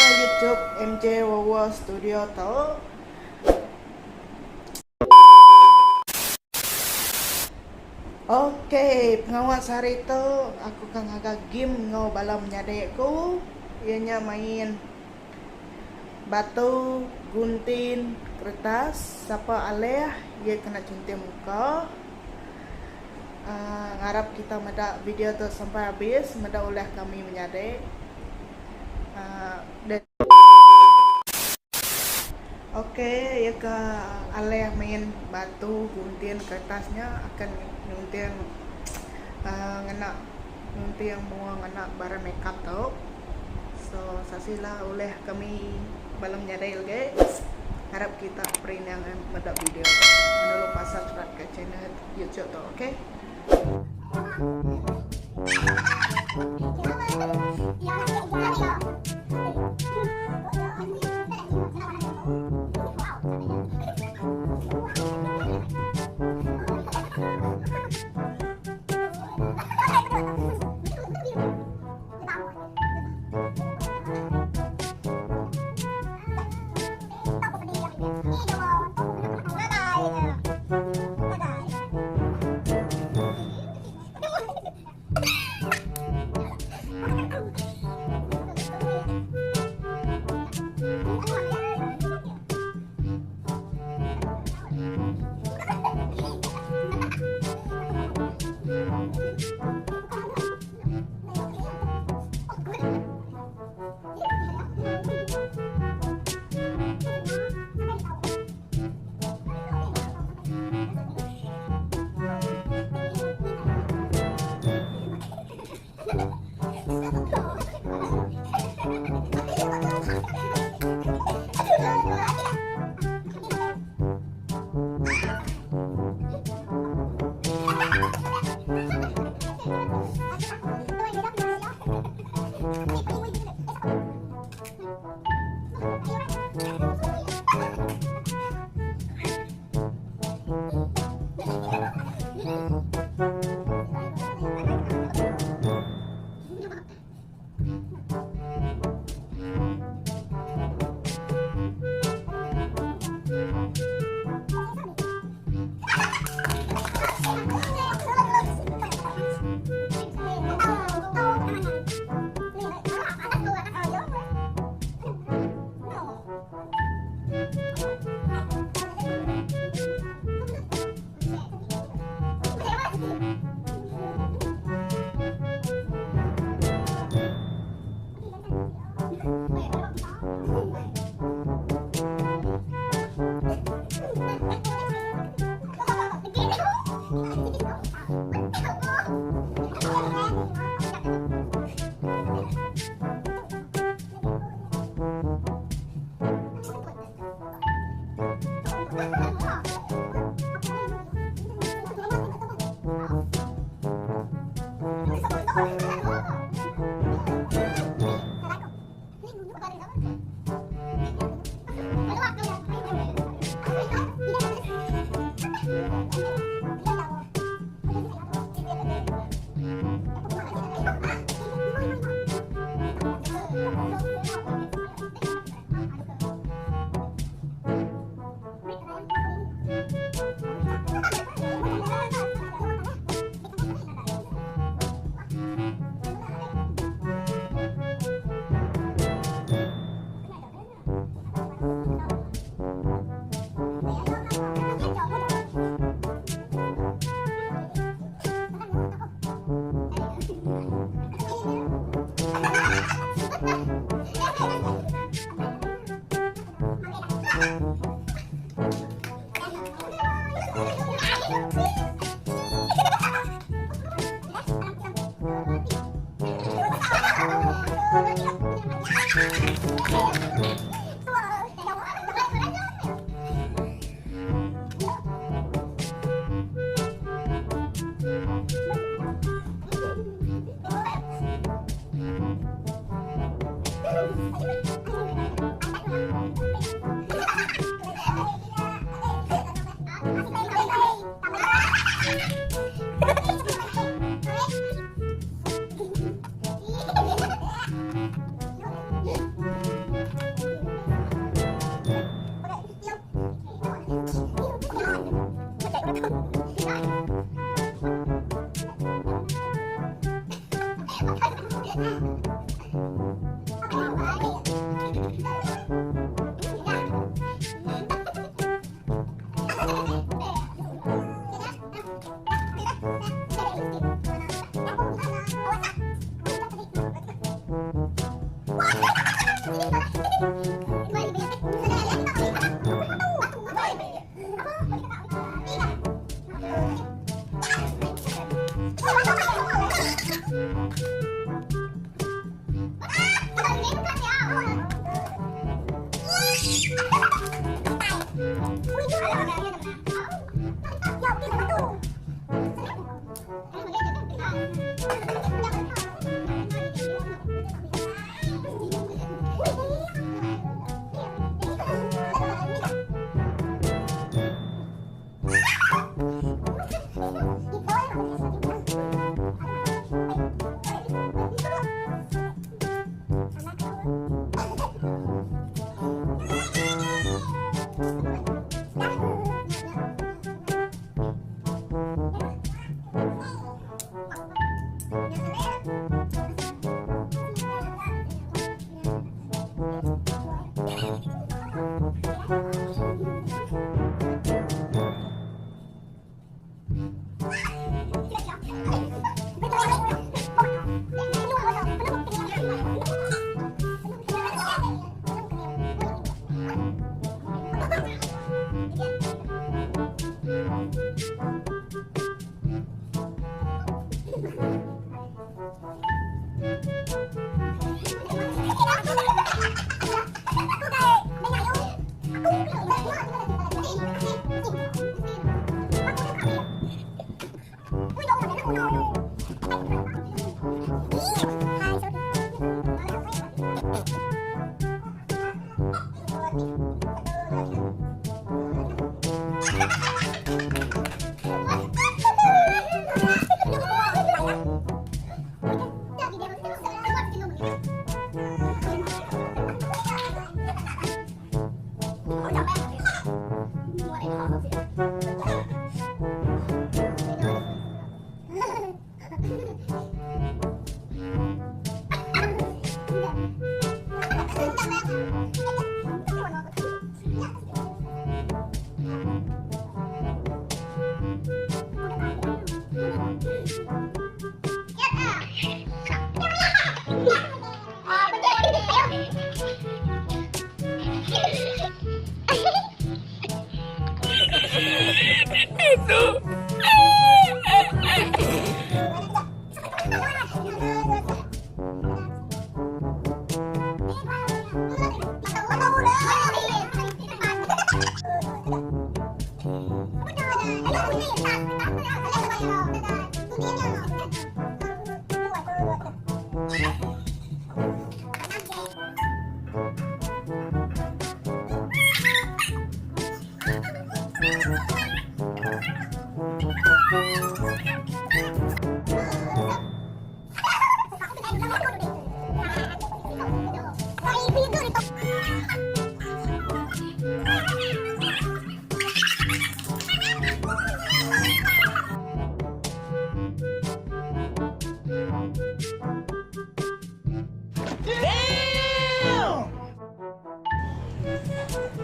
YouTube MJ Wawa Studio tu. Ok, pengawa sehari tu aku ka ngaga game enggau bala menyadi aku iya nya main batu, guntin, kertas, sapa alih iya kena chunting muka. Aaa ngarap kita meda video tu sampai habis meda ulih kami menyadi. Aaa Ok iya ke alih main batu gunting kertas nya akan nyunting aaa ngena nyunting mua ngena barang makeup tu. So sasila ulih kami bala menyadi lagi harap kita perindang meda video tu. Jangan lupa subscribe ke channel YouTube tu ok.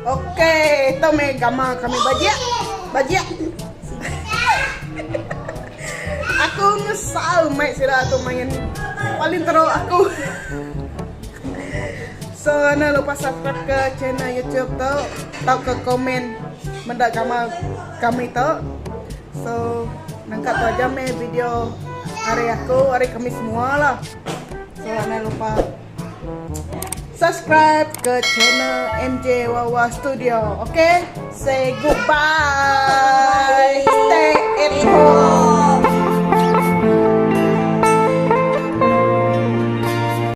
Okay, tu meh gamal kami bajik. Bajik. Aku ngesal mai sida tu main paling teruk aku. So, enda lupa subscribe ke channel YouTube tu tauka komen meda gamal kami tu. So, nangka tu aja meh video hari aku, hari kami semua lah. So, enda lupa subscribe ke channel MJ Wawa Studio. Okay? Say goodbye. Stay at home.